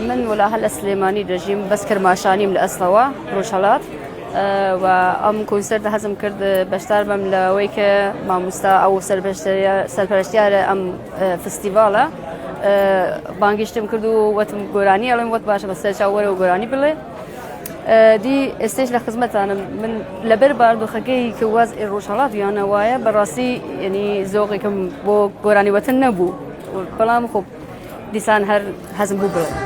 من وەلا هەر لە سلێمانی دەژیم بەس کرماشانیم لە ئەسڵەوە ڕۆژهەڵات و ئەم کۆنسێرتە حەزم کرد بەشدار بم لەوەی کە مامۆستا ئەو سەرپەرشتیارە ئەم فستیڤاڵە بانگیشتم کرد و وتم گۆرانی ئەڵێم وت باشە بەسەر چاو وەرە و گۆرانی بڵێ دی ئێستێش لە خزمەتانم من لەبەر باردۆخەکەی کە واز ڕۆژهەڵات یانە وایە بەڕاستی یعنی زۆقێکم بۆ گۆرانی وتن نەبوو بەڵام خۆ دیسان هەر حەزم بوو بڵێم.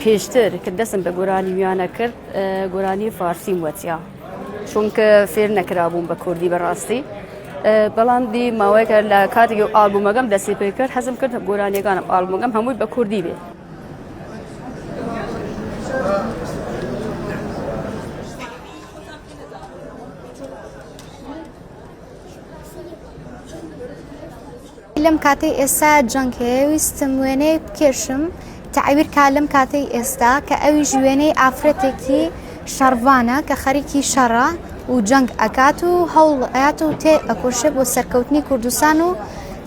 پێشتر کە دەستم بە گۆرانی ویانە کرد گۆرانی فارسیم وەتیا چونکە فێر نەکرابووم بە کوردی بەڕاستی بەڵام دی ماوەیەکە لە کاتێک ئالبومەکەم دەستی پێ کرد حەزم کرد گۆرانیەکانم ئالبومەکەم هەمووی بە کوردی بێ. لەم کاتەی ئێستا جەنگ هەیە ویستم وێنەیەک بکێشم تەعبیر کا لەم کاتەی ئێستا کە ئەویش وێنەی ئافرەتێکی شەڕڤانە کە خەریکی شەڕە و جەنگ ئەکات و هەوڵ ئەیات و تێ ئەکۆشێ بۆ سەرکەوتنی کوردستان و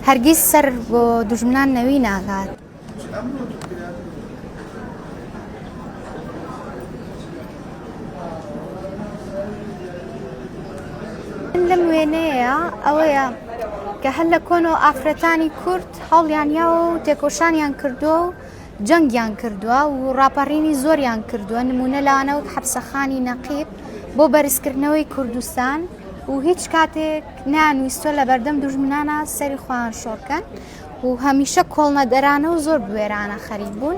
هەرگیز سەر بۆ دوژمنان نەوی ناکات. لەم وێنەیە ئەوەیە کە هەر لە کۆنەوە ئافرەتانی کورد هەوڵیان یاوە و تێکۆشانیان کردووە و جەنگیان کردووە و ڕاپەڕینی زۆریان کردووە نمونە لەوانە وەک حەپسەخانی نەقیب بۆ بەرزکردنەوەی کوردستان و هیچ کاتێک نانویستوە لە بەردەم دوژمنانە سەری خۆیان شۆڕکەن و هەمیشە کۆڵنەدەرانە و زۆر بوێرانە خەریک بوون.